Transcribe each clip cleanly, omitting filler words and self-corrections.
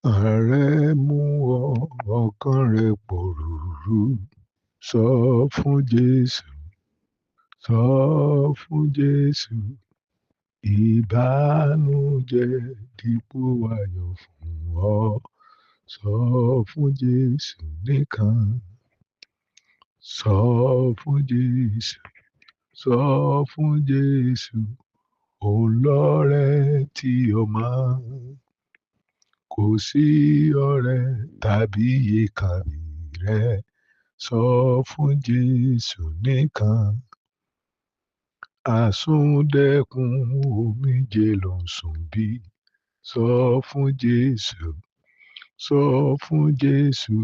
Ààrẹ mú ọ, ọkàn rẹ pòrúurú. Sọ fún Jésù, sọ fún Jésù. Ìbánújẹ́ dípò ayọ̀ fún ọ. Sọ fún Jésù nìkan. Sọ fún Jésù, sọ fún Jésù. Òun lọ̀rẹ́ tí o mọ̀. Kò sí ọ̀rẹ́ tàbí ìyèkàn rẹ. Sọ fún Jésù nìkan. Àsundẹ̀kùn omijé ló ń sùn bí. Sọ fún Jésù, sọ fún Jésù.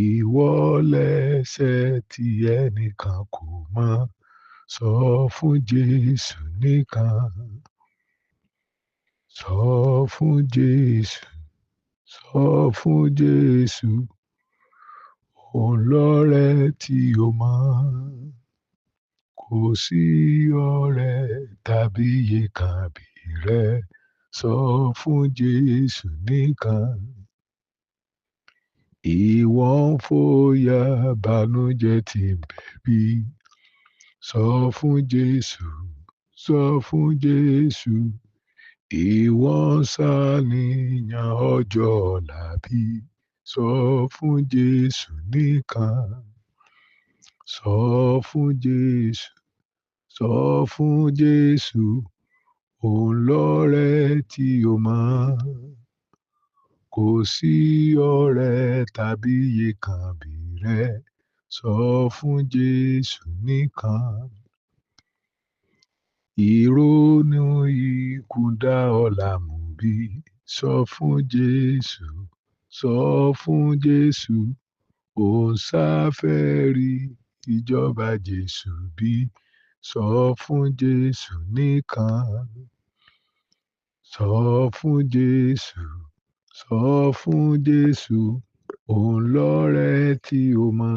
Ìwọ lẹ́ṣẹ̀ tí ẹnìkan kò mọ̀. Sọ fún Jésù nìkan. Sọ fún Jésù, sọ fún Jésù. Òun lọ̀rẹ́ tí o mọ̀. Kò sí ọ̀rẹ́ tàbí ìyèkàn bí rẹ. Sọ fún Jésù nìkan. Ìwọ ń fòyà bànújẹ́ tí ń bẹ bí. Sọ fún Jésù, sọ fún Jésù. Ìwọ ń ṣàníyàn ọjọ́ ọ̀la bí. Sọ fún Jésù nìkan. Sọ fún Jésù, sọ fún Jésù. Òun lọ̀rẹ́ tí o mọ̀. Kò sí ọ̀rẹ́ tàbí ìyèkàn bí rẹ. Sọ fún Jésù nìkan. Ìrònú ikú dá ọ láàmú bí. Sọ fún Jésù, sọ fún Jésù. Ò ń ṣàfẹ́rí ìjọba Jésù bí. Sọ fún Jésù nìkan. Sọ fún Jésù, sọ fún Jésù. Òun lọ̀rẹ́ tí o mọ̀.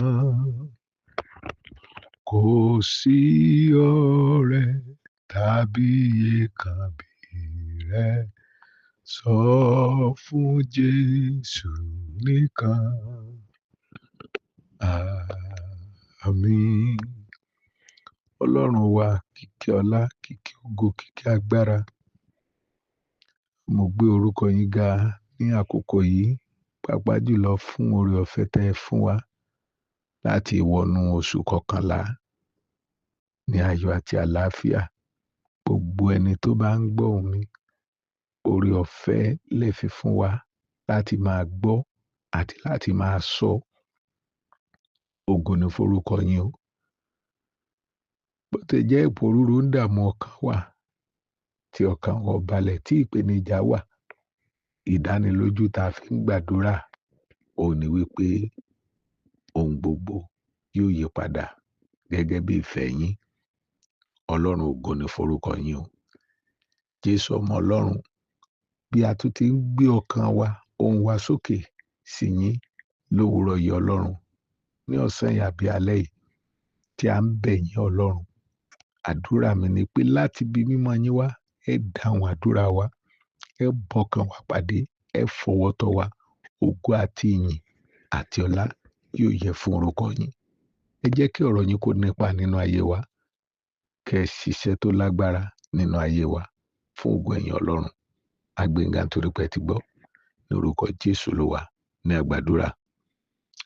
Kò sí ọ̀rẹ́ tàbí ìyèkàn bí rẹ. Sọ fún Jésù nìkan. Àmín. Ọlọ́run wa, kìkì ọlá, kìkì ògo, kìkì agbára. Mo gbé orúkọ yín ga ní àkókò yìí, pàápàá jùlọ fún oore ọ̀fẹ́ tẹ́ ẹ fún wa láti wọnú oṣù kọkànlá ní ayọ̀ àti àlàáfíà. Gbogbo ẹni tó bá ń gbọ́ ohùn mi, oore ọ̀fẹ́ lè fi fún wa láti máa gbọ́ àti láti máa sọ. Ògo ni forúkọ yín o. Bó ti jẹ́ ìpòrúru ń dààmú ọkàn wa, tí ọkàn wa ò balẹ̀, tí ìpèníjà wà, ìdánilójú tá a fi ń gbàdúrà òun ni wípé ohun gbogbo yóò yí padà gẹ́gẹ́ bí ìfẹ́ yín. Ọlọ́run, ògo ni forúkọ yín o. Jésù ọmọ Ọlọ́run, bí a tún ti ń gbé ọkàn wa, ohùn wa sókè sí yín lówùúrọ̀ yìí Ọlọ́run, ní ọ̀sán yìí àbí alẹ́ yìí tí a ń bẹ̀ yín Ọlọ́run. Àdúrà mi ni pé láti ibi mímọ́ yín wá, ẹ dáhùn àdúrà wa, ẹ bọ́kàn wa pàdé, ẹ fọwọ́ tọ́ wa. Ògo àti ìyìn àti ọlá yóò yẹ fún orúkọ yín. Ẹ jẹ́ kí ọ̀rọ̀ yín kó nípa nínú ayé wa, kẹ́ ẹ ṣiṣẹ́ tó lágbára nínú ayé wa fún ògo ẹ̀yìn Ọlọ́run. Agbéǹga nítorí pé ẹ ti gbọ́. Ní orúkọ Jésù ló wà ní àgbàdúrà.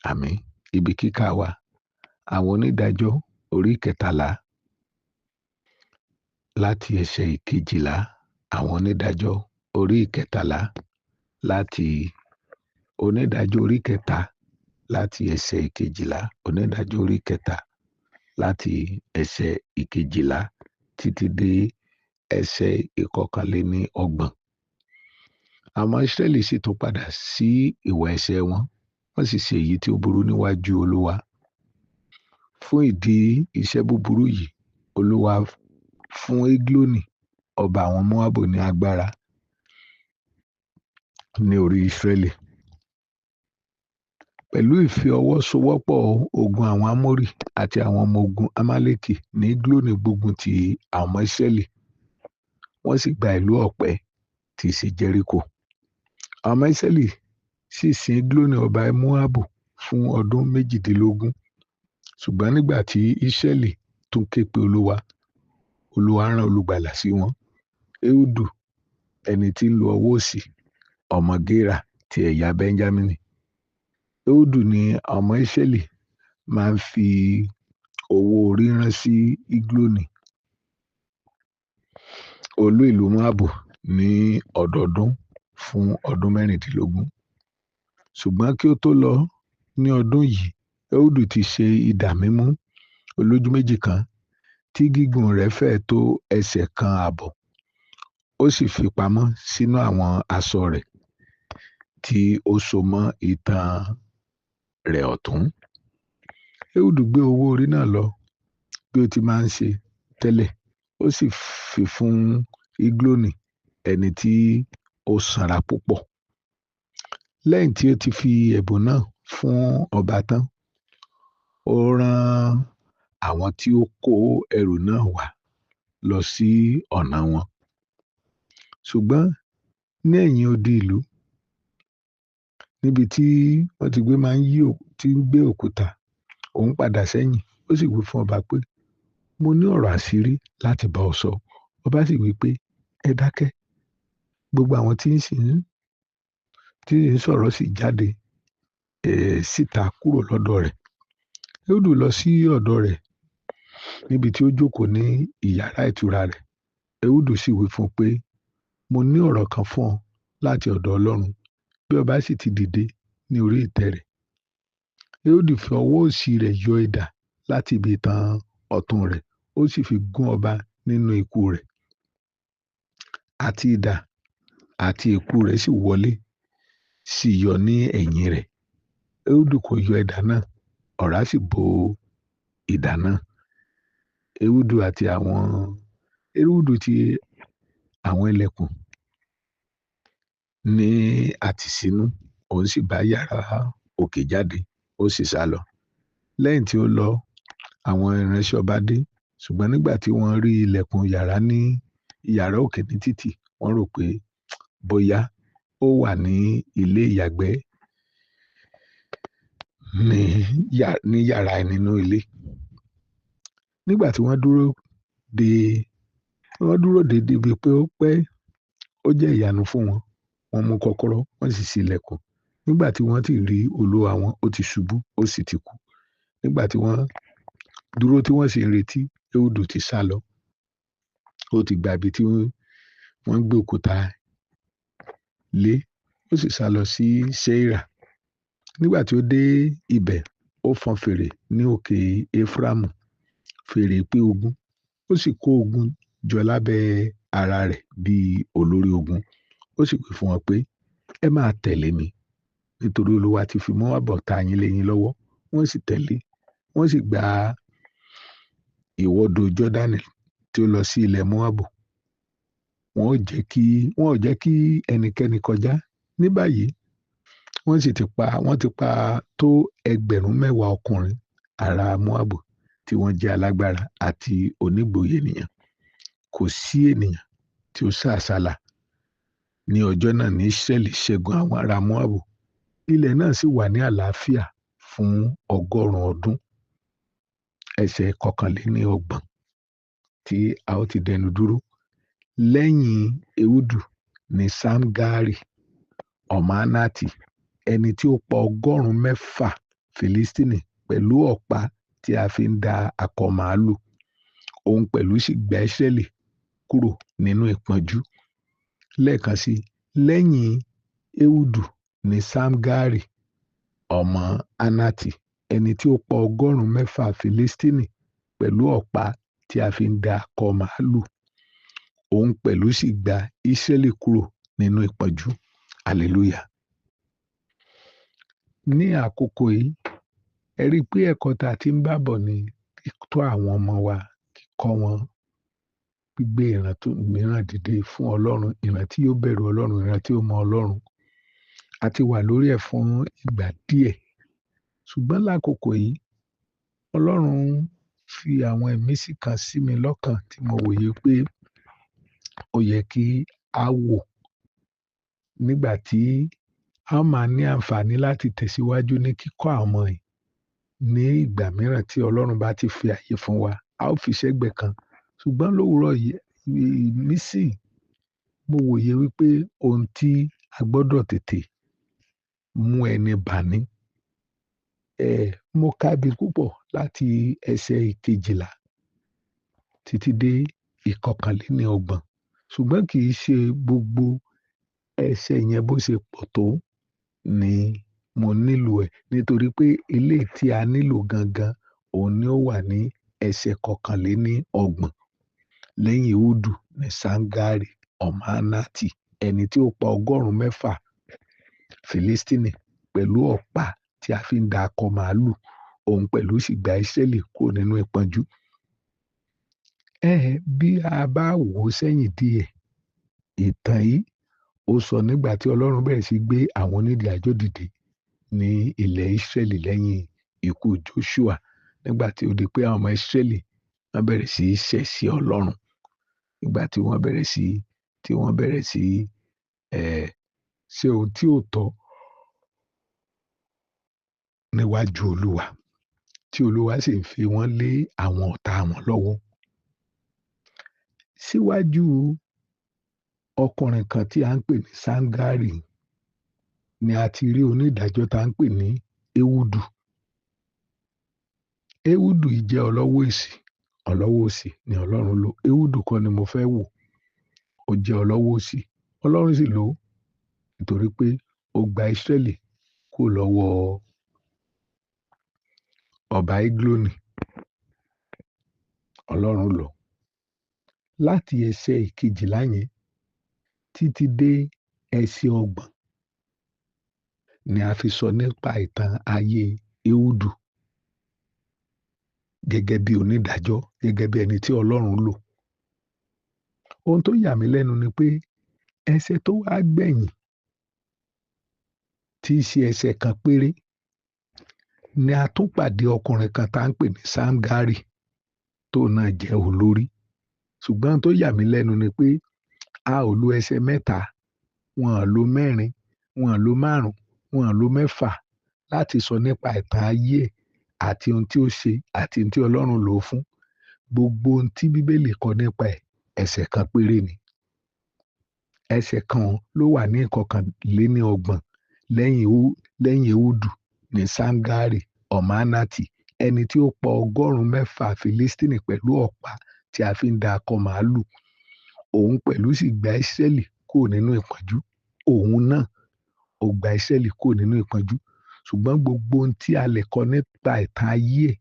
Àmín. Ibi kíkà wa, àwọn onídàájọ́ orí kẹtàlá láti ẹsẹ̀ ìkejìlá. Àwọn onídàájọ́ orí ìkẹtàlá láti onídàájọ́ orí kẹta láti ẹsẹ̀ ìkejìlá. Onídàájọ́ orí kẹta láti ẹsẹ̀ ìkejìlá títí dé ẹsẹ̀ ìkọkànléní ọgbọ̀n. Àwọn Ísírẹ́lì sì tún padà sí ìwà ẹ̀ṣẹ̀ wọn, wọ́n sì ṣe èyí tí ó burú níwájú Olúwa. Fún ìdí iṣẹ́ búburú yìí, Olúwa fún Egloni ọba àwọn Móábù ní agbára ní orí Ísírẹ́lì. Pẹ̀lú ìfọwọ́sowọ́pọ̀ ogun àwọn Ámórì àti àwọn ọmọ ogun Amálẹ́kì ní Egloni gbógun ti àwọn ọmọ Ísírẹ́lì. Wọ́n sì gba ìlú ọ̀pẹ tí í ṣe Jẹ́ríkò. Àwọn ọmọ Ísírẹ́lì sì sin Egloni ọba Moabu fún ọdún 18. Ṣùgbọ́n nígbà tí Ísírẹ́lì tún ké pe Olúwa, Olúwa rán olùgbàlà sí wọn, Ehudu, ẹni tí ń lo ọwọ́ òsì, ọmọ Gera ti ẹ̀yà Benjamini. Ehudu ni àwọn ọmọ Ísírẹ́lì máa ń fi owó orí rán sí Egloni, olú ìlú Moabu, ní ọdọọdún fún ọdún 16. Ṣùgbọ́n kí ó tó lọ ní ọdún yìí, Ehudu ti ṣe idà mímú olójú méjì kan tí gígùn rẹ̀ fẹ́ẹ̀ tó ẹsẹ̀ kan ààbọ̀, ó sì fi pamọ́ sínú àwọn aṣọ rẹ̀ tí ó so mọ́ itan rẹ̀ ọ̀tún. Ehudu gbé owó orí náà lọ bí ó ti máa ń ṣe tẹ́lẹ̀, ó sì fi fún Egloni, ẹni tí ó sanra púpọ̀. Lẹ́yìn tí ó ti fi ẹ̀bùn náà fún ọba tán, ó rán àwọn tí ó kó ẹrù náà wá lọ sí ọ̀nà wọn. Ṣùgbọ́n ní ẹ̀yìn odi ìlú, níbi tí wọ́n ti gbé máa ń yí tí ń gbé òkúta, òun padà sẹ́yìn, ó sì wí fún ọba pé, mo ní ọ̀rọ̀ àṣírí láti bá ọ sọ. Ọba sì wí pé, ẹ dákẹ́. Gbogbo àwọn tí ń sọ̀rọ̀ sì jáde síta kúrò lọ́dọ̀ rẹ̀. Ehudu lọ sí ọ̀dọ̀ rẹ̀ níbi tí ó jókòó ní ìyàrá ìtura rẹ̀. Ehudu sì wí fún un pé, mo ní ọ̀rọ̀ kan fún ọ láti ọ̀dọ̀ Ọlọ́run. Bí ọba sì ti dìde ní orí ìtẹ́ rẹ̀, Ehudu fi ọwọ́ òsì rẹ̀ yọ idà láti ibi itan ọ̀tún rẹ̀, ó sì fi gún ọba nínú ikùn rẹ̀. Àti idà àti ìkù rẹ̀ sì wọlé, sì yọ ní ẹ̀yìn rẹ̀. Ehudu kò yọ idà náà, ọ̀rá sì bo idà náà. Ehudu àti àwọn Ehudu ti àwọn ilẹ̀kùn ní àtìsínú, òun sì bá yàrá òkè jáde, ó sì sá lọ. Lẹ́yìn tí ó lọ, àwọn ìránṣẹ́ ọba dé, ṣùgbọ́n nígbà tí wọ́n rí ilẹ̀kùn yàrá ní ìyàrá òkè ní títì, wọ́n rò pé bóyá ó wà ní ilé ìyàgbẹ́ ní yàrá nínú ilé. Nígbà tí wọ́n dúró dé débi pé ó pẹ́, ó jẹ́ ìyanu fún wọn. Wọ́n mú kọ́kọ́rọ́, wọ́n sì ṣí ilẹ̀kùn. Nígbà tí wọ́n ti rí olúwa wọn, ó ti ṣubú, ó sì ti kú. Nígbà tí wọ́n dúró tí wọ́n sì ń retí, Ehudu ti sá lọ. Ó ti gba ibi tí wọ́n ń gbé òkúta lé, ó sì sá lọ sí Seira. Nígbà tí ó dé ibẹ̀, ó fọn fèrè ní òkè Efraimu, fèrè ìpè ogun, ó sì kó ogun jọ lábẹ́ ara rẹ̀ bí olórí ogun. Ó sì wí fún wọn pé, ẹ máa tẹ̀lé mi, nítorí Olúwa ti fi Móábù ọ̀tá yín lé yín lọ́wọ́. Wọ́n sì tẹ̀lé, wọ́n sì gba ìwọdò Jọ́dánì tí ó lọ sí ilẹ̀ Móábù. Wọn ò jẹ́ kí ẹnikẹ́ni kọjá. Ní báyìí, wọ́n ti pa tó 10,000 ọkùnrin ará Móábù tí wọ́n jẹ́ alágbára àti onígboyè ènìyàn. Kò sí ènìyàn tí ó sá àsálà. Ní ọjọ́ náà ní Ísírẹ́lì ṣẹ́gun àwọn ará Móábù. Ilẹ̀ náà sì wà ní àlàáfíà fún 100 ọdún. Ẹsẹ̀ 31 tí a ó ti dẹnu dúró. Lẹ́yìn Ehudu ní Ṣamgari ọmọ Anati, ẹni tí ó pa 600 Filistini pẹ̀lú ọ̀pá tí a fi ń da akọ màlúù. Òun pẹ̀lú sì gba Ísírẹ́lì kúrò nínú ìpọ́njú. Lẹ́ẹ̀kan sí, lẹ́yìn Ehudu ní Ṣamgari ọmọ Anati, ẹni tí ó pa 600 Filistini pẹ̀lú ọ̀pá tí a fi ń da akọ màlúù. Òun pẹ̀lú sì gba Ísírẹ́lì kúrò nínú ìpọ́njú. Hallelujah. Ní àkókò yìí, ẹ rí i pé ẹ̀kọ́ tá a ti ń bá bọ̀ ni kíkọ́ àwọn ọmọ wa, kíkọ́ wọn, gbígbé ìran tó mìíràn dìde fún Ọlọ́run, ìran tí yóò bẹ̀rù Ọlọ́run, ìran tí ó mọ Ọlọ́run. A ti wà lórí ẹ̀ fún ìgbà díẹ̀. Ṣùgbọ́n lákòókò yìí, Ọlọ́run fi àwọn ìmísí kan sí mi lọ́kàn tí mo wòye pé ó yẹ kí a wò Nígbà tí a ó máa ní àǹfààní láti tẹ̀síwájú ní kíkọ́ àwọn ọmọ yìí ní ìgbà mìíràn tí Ọlọ́run bá ti fi àyè fún wa, a ó fi sẹ́gbẹ̀ẹ́ kan. Ṣùgbọ́n lówùúrọ̀ yìí, nísìnyí, mo wòye wípé ohun tí a gbọ́dọ̀ tètè mú ẹni bà ní. Mo ka ibi púpọ̀ láti ẹsẹ̀ 12 títí dé 31. Ṣùgbọ́n kì í ṣe gbogbo ẹsẹ̀ yẹn bó ṣe pọ̀ tó ni mo nílò ẹ̀, nítorí pé eléyìí tí a nílò gangan òun ni ó wà ní ẹsẹ̀ 31. Lẹ́yìn Ehúdù ní Ṣamgari ọmọ Anati, ẹni tí ó pa 600 Fìlístínì pẹ̀lú ọ̀pá tí a fi ń da akọ màlúù, òun pẹ̀lú sì gba Ísírẹ́lì kúrò nínú ìpọ́njú. Bí a bá wò ó sẹ́yìn díẹ̀, ìtàn yìí ó sọ nígbà tí Ọlọ́run bẹ̀rẹ̀ sí gbé àwọn onídàájọ́ dìde ní ilẹ̀ Ísírẹ́lì lẹ́yìn ikú Joṣua, nígbà tí ó di pé àwọn ọmọ Ísírẹ́lì wọ́n bẹ̀rẹ̀ sí í ṣẹ̀ sí Ọlọ́run, nígbà tí wọ́n bẹ̀rẹ̀ sí tí wọ́n bẹ̀rẹ̀ sí ṣe ohun tí ò tọ́ níwájú Olúwa, tí Olúwa sì ń fi wọ́n lé àwọn ọ̀tá wọn lọ́wọ́. Síwájú ọkùnrin kan tí a ń pè ní Ṣamgari ni a ti rí onídàájọ́ tá ń pè ní Ehúdù. Ehúdù yìí jẹ́ ọlọ́wọ́ èsì, ọlọ́wọ́ òsì ni Ọlọ́run lò. Ehúdù kọ́ ni mo fẹ́ wò, ó jẹ́ ọlọ́wọ́ òsì. Ọlọ́run sì lò ó nítorí pé ó gba Ísírẹ́lì kúrò lọ́wọ́ ọba Egloni. Ọlọ́run lò ó. Láti ẹsẹ̀ 12 yẹn títí dé ẹsẹ̀ 30 ni a fi sọ nípa ìtàn ayé Ehúdù gẹ́gẹ́ bí onídàájọ́, gẹ́gẹ́ bí ẹni tí Ọlọ́run lò. Ohun tó yà mí lẹ́nu ni pé ẹsẹ̀ tó wá gbẹ̀yìn, tí í ṣe ẹsẹ̀ kan péré, ni a tún pàdé ọkùnrin kan tá ń pè ní Ṣamgari, tó náà jẹ́ olórí. Ṣùgbọ́n tó yà mí lẹ́nu ni pé a ò lo ẹsẹ̀ 3, wọn ò lo 4, wọn ò lo 5, wọn ò lo 6 láti sọ nípa ìtàn ayé ẹ̀ àti ohun tí ó ṣe àti ohun tí Ọlọ́run lò ó fún. Gbogbo ohun tí Bíbélì kọ nípa ẹ̀, ẹsẹ̀ kan péré ni. Ẹsẹ̀ kan ló wà ní 31 lẹ́yìn Ehúdù ní Ṣamgari ọmọ Anati, ẹni tí ó pa 600 Fìlístínì pẹ̀lú ọ̀pá tí a fi ń da akọ màlúù. Òun pẹ̀lú sì gba Ísírẹ́lì kúrò nínú ìpọ́njú. Òun náà ó gba Ísírẹ́lì kúrò nínú ìpọ́njú. Ṣùgbọ́n gbogbo ohun tí a lè kọ nípa ìtàn ayé ẹ̀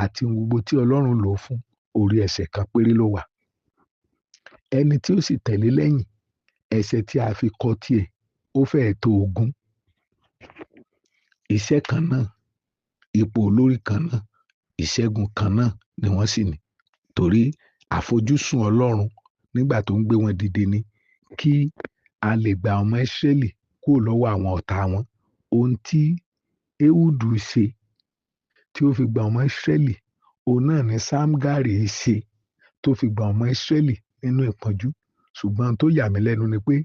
àti ohun gbogbo tí Ọlọ́run lò ó fún, orí ẹsẹ̀ kan péré ló wà. Ẹni tí ó sì tẹ̀lé lẹ́yìn, ẹsẹ̀ tí a fi kọ tiẹ̀, ó fẹ́ẹ̀ tó 20. Iṣẹ́ kan náà, ipò olórí kan náà, ìṣẹ́gun kan náà ni wọ́n sì ní. Torí àfojúsùn Ọlọ́run nígbà tó ń gbé wọn dìde ni kí a lè gba ọmọ Ísírẹ́lì kúrò lọ́wọ́ àwọn ọ̀tá wọn. Ohun tí Ehúdù ṣe tí ó fi gba ọmọ Ísírẹ́lì, òun náà ni Ṣamgari ṣe tó fi gba ọmọ Ísírẹ́lì nínú ìpọ́njú. Ṣùgbọ́n tó yà mí lẹ́nu ni pé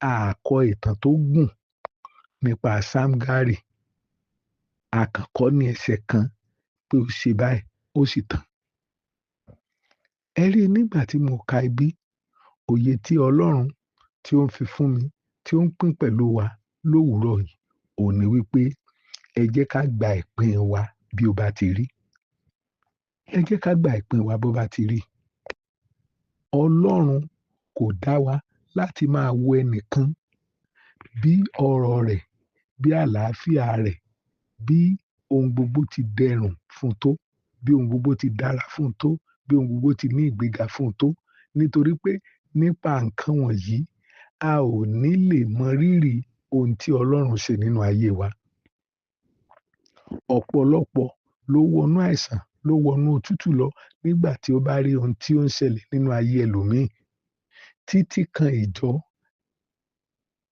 a kọ ìtàn tó gùn nípa Ṣamgari. A kàn kọ́ ní ẹsẹ̀ kan pé ó ṣe báyìí, ó sì tàn. Ẹ rí i nígbà tí mo ka ibi, òye tí Ọlọ́run tí ó ń fi fún mi, tí ó ń pín pẹ̀lú wa lówùúrọ̀ yìí, òun ni wípé ẹ jẹ́ ká gba ìpín wa bí ó bá ti rí. Ẹ jẹ́ ká gba ìpín wa bó bá ti rí. Ọlọ́run kò dá wa láti máa wo ẹnìkan bí ọrọ̀ rẹ̀, bí àlàáfíà rẹ̀, bí ohun gbogbo ti dẹrùn fún tó, bí ohun gbogbo ti dára fún tó, bí ohun gbogbo ti ní ìgbéga fún tó. Nítorí pé nípa nǹkan wọ̀nyí, a ò ní lè mọ rírì ohun tí Ọlọ́run ṣe nínú ayé wa. Ọ̀pọ̀lọpọ̀ ló wọnú àìsàn, ló wọnú òtútù lọ nígbà tí ó bá rí ohun tí ó ń ṣẹlẹ̀ nínú ayé ẹlòmíì. Títí kan ìjọ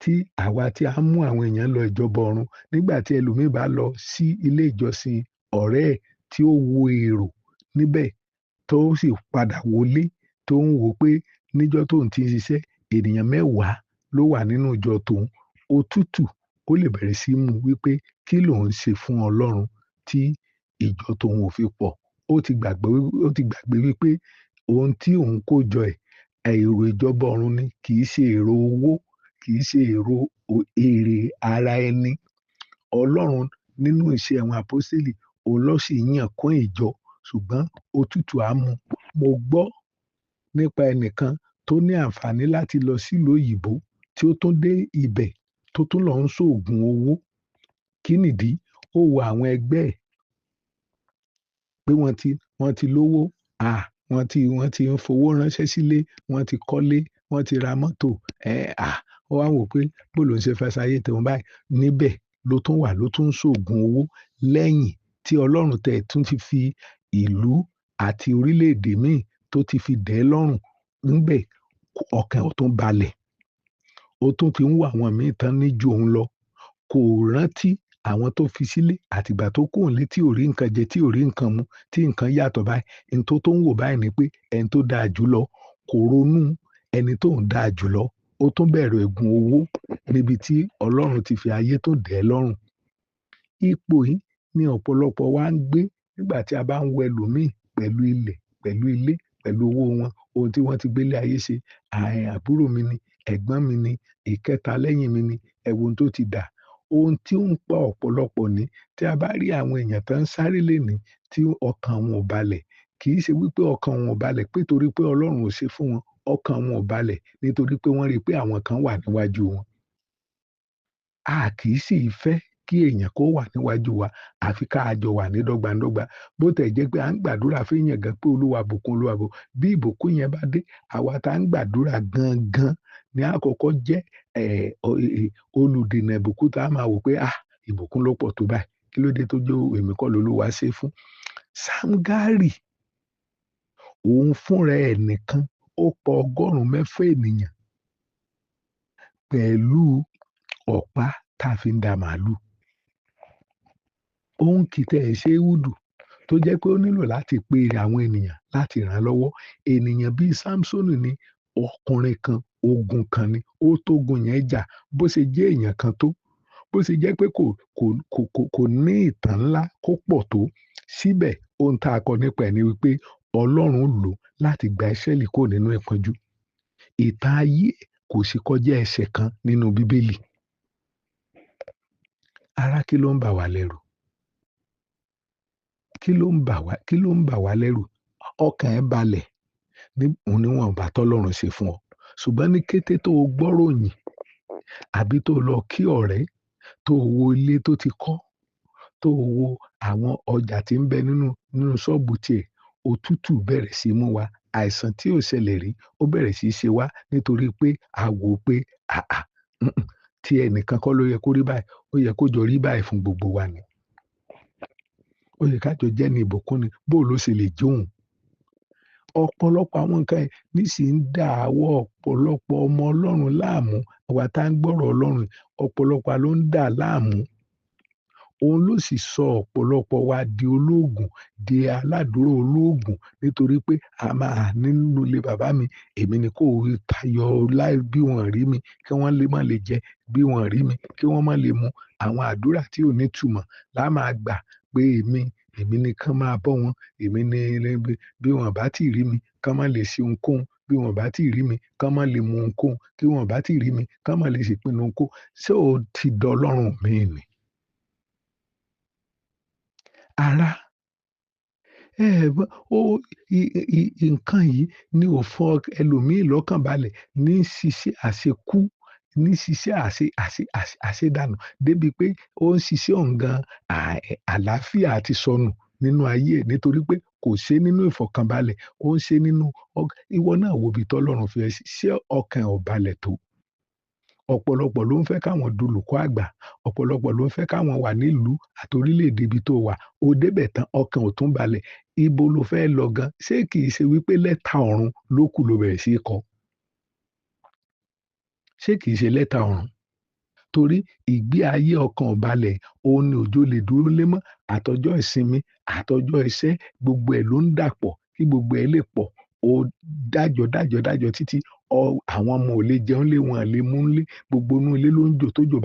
tí àwa tí a ń mú àwọn èèyàn lọ ìjọba ọ̀run, nígbà tí ẹlòmíì bá lọ sí ilé ìjọsìn ọ̀rẹ́ ẹ̀ tí ó wo èrò níbẹ̀, tó sì padà wọlé, tó ń wò pé níjọ́ tóun ti ń ṣiṣẹ́, ènìyàn mẹ́wàá ló wà nínú ìjọ tòun. Òtútù ó lè bẹ̀rẹ̀ sí mú wípé kí lòun ń ṣe fún Ọlọ́run tí ìjọ tòun ò fi pọ̀. Ó ti gbàgbé, ó ti gbàgbé wípé ohun tí òun kó jọ ẹ̀, èrò ìjọba ọ̀run ni, kì í ṣe èrò owó, kì í ṣe èrò èrè ara ẹni. Ọlọ́run nínú ìṣe àwọn àpọ́stélì, òun ló sì yàn kún ìjọ, ṣùgbọ́n òtútù á mú. Mo gbọ́ nípa ẹnìkan tó ní àǹfààní láti lọ sílùú òyìnbó tí ó tún dé ibẹ̀ tó tún lọ ń ṣoògùn owó. Kí nìdí? Ó wo àwọn ẹgbẹ́ ẹ̀ pé wọ́n ti lówó, wọ́n ti ń fowó ránṣẹ́ sílé, wọ́n ti kọ́lé, wọ́n ti ra mọ́tò. Ó wá wò pé bó ló ń ṣe fẹ́ ṣayé tòun báyìí. Níbẹ̀ ló tún wà, ló tún ń ṣoògùn owó lẹ́yìn tí Ọlọ́run tẹ̀ tún ti fi ìlú àti orílẹ̀-èdè míì tó ti fi dẹ́ lọ́rùn. Níbẹ̀ ọkàn ò tún balẹ̀. Ó tún ti ń wo àwọn míì tán ní ju òun lọ. Kò rántí àwọn tó fi sílé àtìgbà tó kúrò nílé tí ò rí nǹkan jẹ, tí ò rí nǹkan mu, tí nǹkan yàtọ̀ báyìí. Ohun tó tún ń wò báyìí ni pé ẹni tó dáa jù lọ kò ronú ẹni tó ń dáa jù lọ. Ó tún bẹ̀rẹ̀ ègún owó níbi tí Ọlọ́run ti fi ayé tó dẹ́ lọ́rùn. Ipò yìí ni ọ̀pọ̀lọpọ̀ wa ń gbé nígbà tí a bá ń wo ẹlòmíì pẹ̀lú ilẹ̀, pẹ̀lú ilé, pẹ̀lú owó wọn, ohun tí wọ́n ti gbé lé ayé ṣe. Àbúrò mi ni, ẹ̀gbọ́n mi ni, ìkẹta lẹ́yìn mi ni, ẹ wo ohun tó ti dà. Ohun tí ó ń pa ọ̀pọ̀lọpọ̀ ní tí a bá rí àwọn èèyàn tó ń sáré lénìí tí ọkàn wọn ò balẹ̀, kì í ṣe wípé ọkàn wọn ò balẹ̀ pé torí pé Ọlọ́run ò ṣe fún wọn, ọkàn wọn ò balẹ̀ nítorí pé wọ́n rí pé àwọn kan wà níwájú wọn. A kì í sì fẹ́ kí èèyàn kó wà níwájú wa àfi ká jọ wà ní dọ́gba dọ́gba. Bó tẹ̀ jẹ́ pé à ń gbàdúrà fún èèyàn gan pé Olúwa bùkún, Olúwa bùkún. Bí ìbùkún yẹn bá dé, àwa tá ń gbàdúrà gangan ní àkọ́kọ́ jẹ́ olùdènà ìbùkún tá a máa wò pé ìbùkún ló pọ̀ tó báyìí. Kí ló dé tó jẹ́ èmi kọ́ lOlúwa ṣe fún? Ṣámgárì, òun fúnra ẹ̀ nìkan, ó pa 600 ènìyàn pẹ̀lú ọ̀pá tá a fi ń da màlúù. Òun kì í tẹ̀ ṣe Éhúdù tó jẹ́ pé ó nílò láti pe àwọn ènìyàn láti ràn án lọ́wọ́. Ènìyàn bíi Sámsónì ni, ọkùnrin kan, ogun kan ni, ó tógun yẹn jà bó ṣe jẹ́ èèyàn kan tó, bó ṣe jẹ́ pé kò ní ìtàn ńlá kó pọ̀ tó. Síbẹ̀ ohun tá a kọ nípa ẹ̀ ni wípé Ọlọ́run lò láti gba Ísírẹ́lì kúrò nínú ìpọ́njú. Ìtàn ayé kò sì kọjá ẹsẹ̀ kan nínú Bíbélì. Ará, kí ló ń bà wá lẹ́rù? Kí ló ń bà wá, kí ló ń bà wá lẹ́rù? Ọkàn ẹ balẹ̀ ní níwọ̀nba tọ́lọ́run ṣe fún ọ. Ṣùgbọ́n ní kété tó o gbọ́ròyìn àbí tó o lọ kí ọ̀rẹ́, tó o wo ilé tó ti kọ́, tó o wo àwọn ọjà tí ń bẹ nínú ṣọ́ọ̀bù tiẹ̀, òtútù bẹ̀rẹ̀ sí mú wa. Àìsàn tí ò ṣẹlẹ̀ rí ó bẹ̀rẹ̀ sí í ṣe wá nítorí pé a wò pé tí ẹnìkan kọ́ ló yẹ kó rí báyìí, ó yẹ kó jọ rí báyìí fún gbogbo wa ni. Ó yẹ ká jọ jẹ́ ní ìbùkún ni, bó ló ṣe lè jóun. Ọ̀pọ̀lọpọ̀ àwọn nǹkan yìí níṣìí ń dà àwọ̀ ọ̀pọ̀lọpọ̀ ọmọ Ọlọ́run láàmú. Àwa tá ń gbọ́rọ̀ Ọlọ́run, ọ̀pọ̀lọpọ̀ ló ń dà láàmú. Òun ló sì sọ ọ̀pọ̀lọpọ̀ wa di olóògùn, di aládùúrà olóògùn nítorí pé a máa nínú ilé bàbá mi, èmi ni kó tayọ láì bí wọ́n rí mi, kí wọ́n lè má lè jẹ, bí wọ́n rí mi, kí wọ́n má lè mu. Àwọn àdúrà tí ò ní ìtumọ̀ la máa gbà pé èmi ni kán máa bọ́ wọn, èmi ni bí wọ́n bá tí rí mi, kán má lè ṣe ohunkóhun, bí wọ́n bá tí rí mi, kán má lè mu ohunkóhun, kí wọ́n bá tí rí mi, kán má lè ṣèpinnu ohunkóhun. Ṣé o ti dọlọ́run mi ni? Ará, nǹkan yìí ni ò fọ ẹlòmíì lọ́kàn balẹ̀ ní ṣiṣẹ́ àṣekú, ní ṣiṣẹ́ àṣedànù débi pé ó ń ṣiṣẹ́ òun gan, àlàáfíà ti sọnù nínú ayé ẹ̀ nítorí pé kò ṣe nínú ìfọ̀kànbalẹ̀, ó ń ṣe nínú ìwọ náà wo ibi tọ́lọ́run fi ẹ́ sí, ṣé ọkàn ò balẹ̀ tó? Ọ̀pọ̀lọpọ̀ ló ń fẹ́ káwọn dolùkọ́ àgbà, ọ̀pọ̀lọpọ̀ ló ń fẹ́ káwọn wà nílùú àti orílẹ̀-èdè ibi tó wà. O débẹ̀ tán, ọkàn ò tún balẹ̀. Ibo lo fẹ́ lọ gan? Ṣé kì í ṣe wípé lẹ́tà ọ̀run ló kù ló bẹ̀rẹ̀ sí í kọ? Ṣé kì í ṣe lẹ́tà ọ̀run? Torí ìgbé ayé ọkàn ò balẹ̀, òun ni òjò lè dúró lé mọ́. Àtọjọ́ ìsinmi, àtọjọ́ iṣẹ́, gbogbo ẹ̀ ló ń dàpọ̀ kí gbogbo ẹ̀ lè pọ̀. Ó dájọ́ dájọ́ dájọ́ títí Àwọn ọmọ ò lè jẹun lé, wọn lè mú lé, gbogbo inú ilé ló ń jò tójò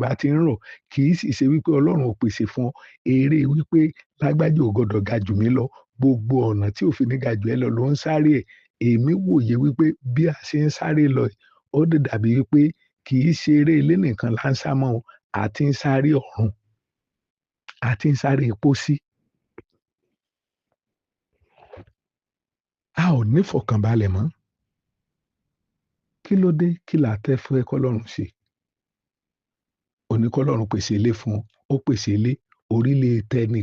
bá ti ń rọ̀. Kì í sì ṣe wípé Ọlọ́run ò pèsè fún ọ. Eré wípé lágbájá ò gbọdọ̀ ga jù mí lọ, gbogbo ọ̀nà tí ò fi ní ga jù ẹ́ lọ ló ń sáré ẹ̀. Èmi wòye wípé bí a ṣe ń sáré lọ, ó dàbí wípé kì í ṣe eré ilé nìkan là ń sá mọ́ o, àti ń sáré ọ̀run, àti ń sáré pósí. A ò ní fọkànbalẹ̀ mọ́. Kí ló dé? Kí là tẹ́ fẹ́ kọ́lọ́run ṣe? Ó ní kọ́lọ́run pèsè ilé fún ọ, ó pèsè ilé orílẹ̀ tẹni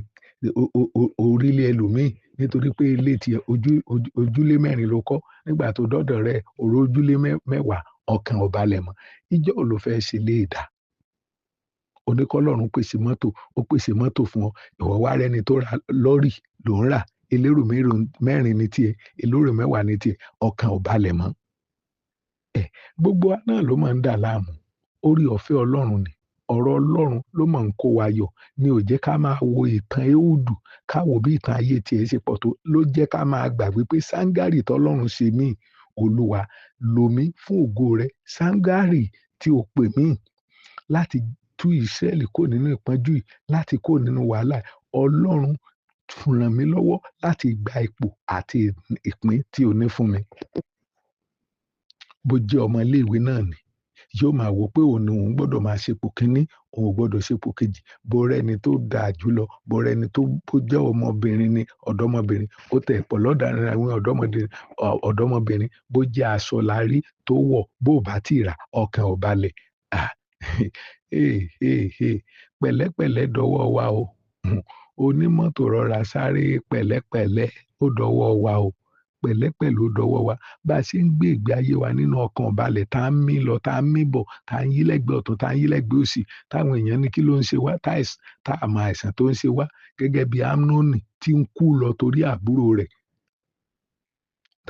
orílẹ̀ ẹlòmíì, nítorí pé ilé tiẹ̀ ojúlé 4 ló kọ́. Nígbà tó dọ́dọ̀ rẹ̀ òró ojúlé 10, ọkàn ò balẹ̀ mọ́. Ìjọ́ ò ló fẹ́ ṣe lé ìdá? Ó ní kọ́lọ́run pèsè mọ́tò, ó pèsè mọ́tò fún ọ. Ìwọ wá rẹ́ni tó ra lọ́rì ló ń rà, elérò 4 ní tiẹ̀, elérò 10 ní tiẹ̀, ọkàn ò balẹ̀ mọ́. Gbogbo wa náà ló máa ń dà láàmú. Orí ọ̀fẹ́ Ọlọ́run ni, ọ̀rọ̀ Ọlọ́run ló máa ń kó wa yọ. Ni ò jẹ́ ká máa wo ìtàn Éhúdù, ká wo bí ìtàn ayé tiẹ̀ ṣe pọ̀ tó, ló jẹ́ ká máa gbàgbé pé Sáńgárì tọ́lọ́run ṣe mí, Olúwa lò mí fún ògo rẹ. Sáńgárì tí o pè mí láti tú Ísírẹ́lì kó nínú ìpọ́njú yìí, láti kó nínú wàhálà, Ọlọ́run ràn mí lọ́wọ́ láti gba ipò àti ìpín tí o ní fún mi. Bó jẹ́ ọmọ iléèwé náà ni, yóò máa wò pé òun ni òun gbọ́dọ̀ máa ṣepò kínní, òun ò gbọ́dọ̀ ṣepò kejì. Bó rẹ́ni tó dáa jùlọ, bó rẹ́ni tó jẹ́ ọmọbìnrin ni, ọ̀dọ́mọbìnrin, ó tẹ̀ pọ̀ lọ́dọ̀ àwọn ọ̀dọ́mọbìnrin, bó jẹ́ aṣọ la rí tó wọ̀, bó bá ti rà, ọkàn ò balẹ̀. Pẹ̀lẹ́pẹ̀lẹ́ dọwọ́ wa o. Onímọ́tò rọra sáré pẹ̀lẹ́pẹ̀lẹ́, ó dọwọ́ wa o. Pẹ̀lẹ́pẹ̀lẹ́ ó dọwọ́ wa. Bá a ṣe ń gbé ìgbé ayé wa nínú ọkàn balẹ̀, tá ń mí lọ, tá ń mí bọ̀, tá ń yí lẹ́gbẹ̀ẹ́ ọ̀tún, tá ń yí lẹ́gbẹ̀ẹ́ òsì, táwọn èèyàn ní kí ló ń ṣe wá, tá àmọ́ àìsàn tó ń ṣe wá, gẹ́gẹ́ bí Amnoni tí ń kú lọ torí àbúrò rẹ̀.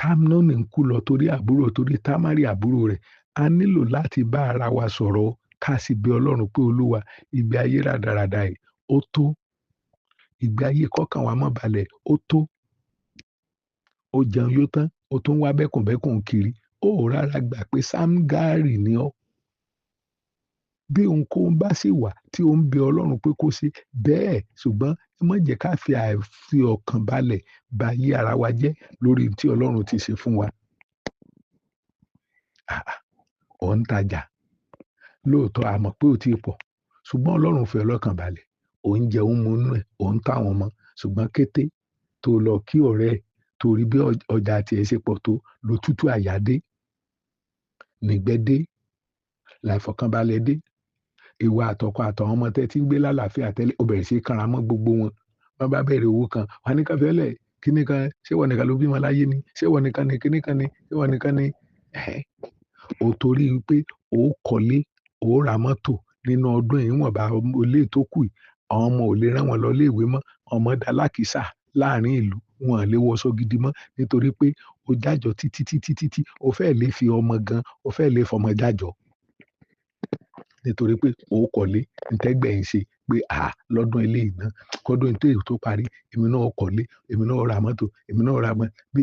Amnoni ń kú lọ torí àbúrò, torí Támárì àbúrò rẹ̀. A nílò láti bá ara wa sọ̀rọ̀, ká sì bẹ Ọlọ́run pé Olúwa, ìgbé ayé rádaràda yìí ó tó. Ìgbé ayé kọ́kàn wa mọ́ balẹ̀ ó tó. Ó jẹun yó tán, ó tún wá bẹ́kùnbẹ́kùn kiri. Ó rárá gbà pé Sáńgárì ni ọ́. Bí ohunkóhun bá sì wà tí ó ń bẹ Ọlọ́run pé kó ṣe bẹ́ẹ̀, ṣùgbọ́n ẹ má jẹ́ ká fi àìfi ọkàn balẹ̀ ba ayé ara wa jẹ́ lórí tí Ọlọ́run ti ṣe fún wa. Ò ń tajà. Lóòótọ́ a mọ̀ pé ó ti pọ̀, ṣùgbọ́n Ọlọ́run fi ọlọ́kàn balẹ̀. Ò ń jẹun mú inú ẹ̀, ò ń táwọn ọmọ, ṣùgbọ́n kété tó lọ kí ọ̀rẹ́ ẹ̀ torí bí ọjà tiẹ̀ ṣe pọ̀ tó, lo tútù àyà dé, nígbẹ́ dé, láìfọkànbalẹ̀ dé. Ìwà àtọkọ àtàwọn ọmọ tẹ́ tí ń gbé lálàáfíà tẹ́lẹ̀, ó bẹ̀rẹ̀ sí í kanra mọ́ gbogbo wọn. Wọ́n bá bẹ̀rẹ̀ owó kan, wọ́n ní ká fẹ́lẹ̀, kíní kan, ṣé wọ́n nìkan ló bímọ láyé ni? Ṣé wọ́n nìkan ni? Kíní kan ni? Ṣé wọ́n nìkan ni? Ó torí pé ó kọ́lé, ó ra mọ́tò nínú ọdún yìí, wọ́n bá ilé tó kù yìí, àwọn ọmọ ò lè rán wọn lọ ilé ìwé mọ́, ọmọ dá lákìsà láàrin ìlú, wọn lè wọṣọ gidi mọ́, nítorí pé ó jájọ títí títí títí, ó fẹ́ lè fi ọmọ gan, ó fẹ́ lè fọmọ jájọ. Nítorí pé ó kọ́lé, ntẹ́gbẹ̀ ń ṣe pé lọ́dún ilé iná, kọ́dún tó èyí tó parí, èmi náà kọ́lé, èmi náà ra mọ́tò, èmi náà ra mọ́, bí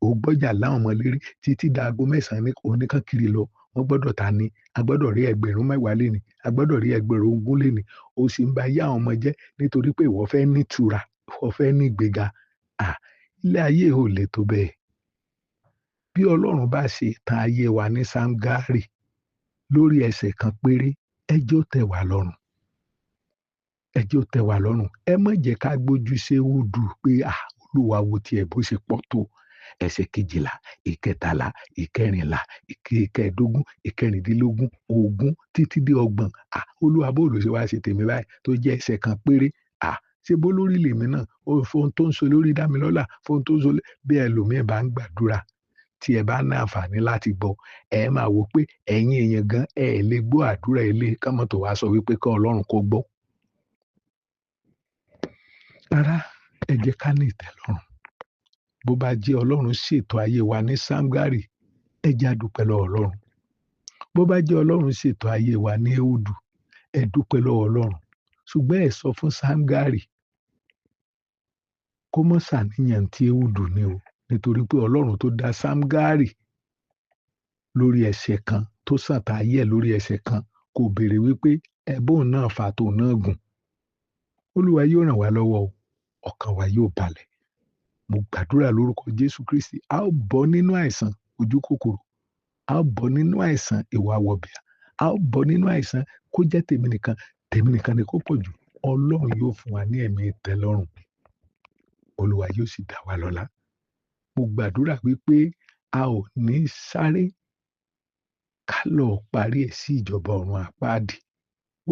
ó gbọ́jà láwọn ọmọ lérí títí dago 9 ní oníkan kiri lọ. Wọ́n gbọ́dọ̀ ta ni, a gbọ́dọ̀ rí ẹgbẹ̀rún 10 léni, a gbọ́dọ̀ rí ẹgbẹ̀rún 20 léni. Ó sì ń ba ayé àwọn ọmọ jẹ́ nítorí pé ìwọ fẹ́ ní ìtura, ìwọ fẹ́ ní ìgbéga. Ilé ayé ò lè tó bẹ́ẹ̀. Bí Ọlọ́run bá ṣe tan ayé wa ní Sáńgárì lórí ẹsẹ̀ kan péré, ẹ jẹ́ ó tẹ́ wa lọ́rùn. Ẹ jẹ́ ó tẹ́ wa lọ́rùn. Ẹ má jẹ́ ká gbójú ṣe wúdù pé Olúwa wo tiẹ̀ bó ṣe pọ̀ tó. Ẹsẹ̀ 12, 13, 14, 15, 16, 20 títí dé 30. Olúwa bó ló ṣe wá ṣe tèmi báyìí tó jẹ́ ẹsẹ̀ kan péré. Ṣé bó lórí lèmi náà? Fóun tó ń so lórí Dámilọ́lá, fóun tó ń so bí ẹlòmíì bá ń gbàdúrà tí ẹ bá ní àǹfààní láti gbọ́, ẹ máa wò pé ẹ̀yin èèyàn gan ẹ lè gbọ́ àdúrà ilé kọ́mọ tó wá sọ wípé kọ́ Ọlọ́run kó gbọ́. Rárá, ẹ jẹ́ ká ní ìtẹ́lọ́rùn. Bó bá jẹ́ Ọlọ́run ṣètò ayé wa ní Sáńgárì, ẹ jẹ́ a dúpẹ́ lọ́wọ́ Ọlọ́run. Bó bá jẹ́ Ọlọ́run ṣètò ayé wa ní Éhúdù, ẹ dúpẹ́ lọ́wọ́ Ọlọ́run. Ṣùgbọ́n ẹ sọ fún Sáńgárì kó mọ́ ṣàníyàn tí Éhúdù ní o, nítorí pé Ọlọ́run tó dá Sáńgárì lórí ẹsẹ̀ kan, tó sàn tá a yẹ̀ lórí ẹsẹ̀ kan, kò béèrè wípé ẹ̀bùn náà fà tó náà gùn. Olúwa yóò ràn wá lọ́wọ́ o, ọkàn wa yóò balẹ̀. Mo gbàdúrà lórúkọ Jésù Kristi, a ó bọ́ nínú àìsàn ojú kòkòrò, a ó bọ́ nínú àìsàn ìwà wọ̀bìà, a ó bọ́ nínú àìsàn kó jẹ́ tèmi nìkan, tèmi nìkan ni kó pọ̀ jù. Ọlọ́run yóò fún wa ní ẹ̀mí ìtẹ́lọ́rùn. Olúwa yóò sì dá wa lọ́lá. Mo gbàdúrà wípé a ò ní sáré ká lọ parí ẹ̀ sí ìjọba ọ̀run àpáàdì.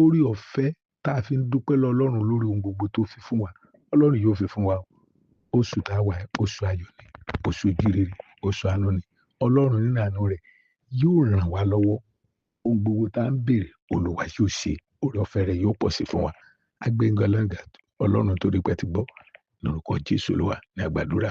Orí ọ̀fẹ́ tá a fi ń dúpẹ́ lọ Ọlọ́run lórí ohun gbogbo tó fi fún wa, Ọlọ́run yóò fi fún wa. Oṣù tá a wà, oṣù ayọ̀ ni, oṣù ojúrere, oṣù àánú ni. Ọlọ́run nínú àánú rẹ̀ yóò ràn wá lọ́wọ́. Ohun gbogbo tá a ń béèrè, Olúwa yóò ṣe. Orí ọ̀fẹ́ rẹ̀ yóò pọ̀ sí fún wa. Agbẹ́ngàn Ọlọ́run torí pé ti gbọ́. Lórúkọ Jésù Olúwa ní a gbàdúrà.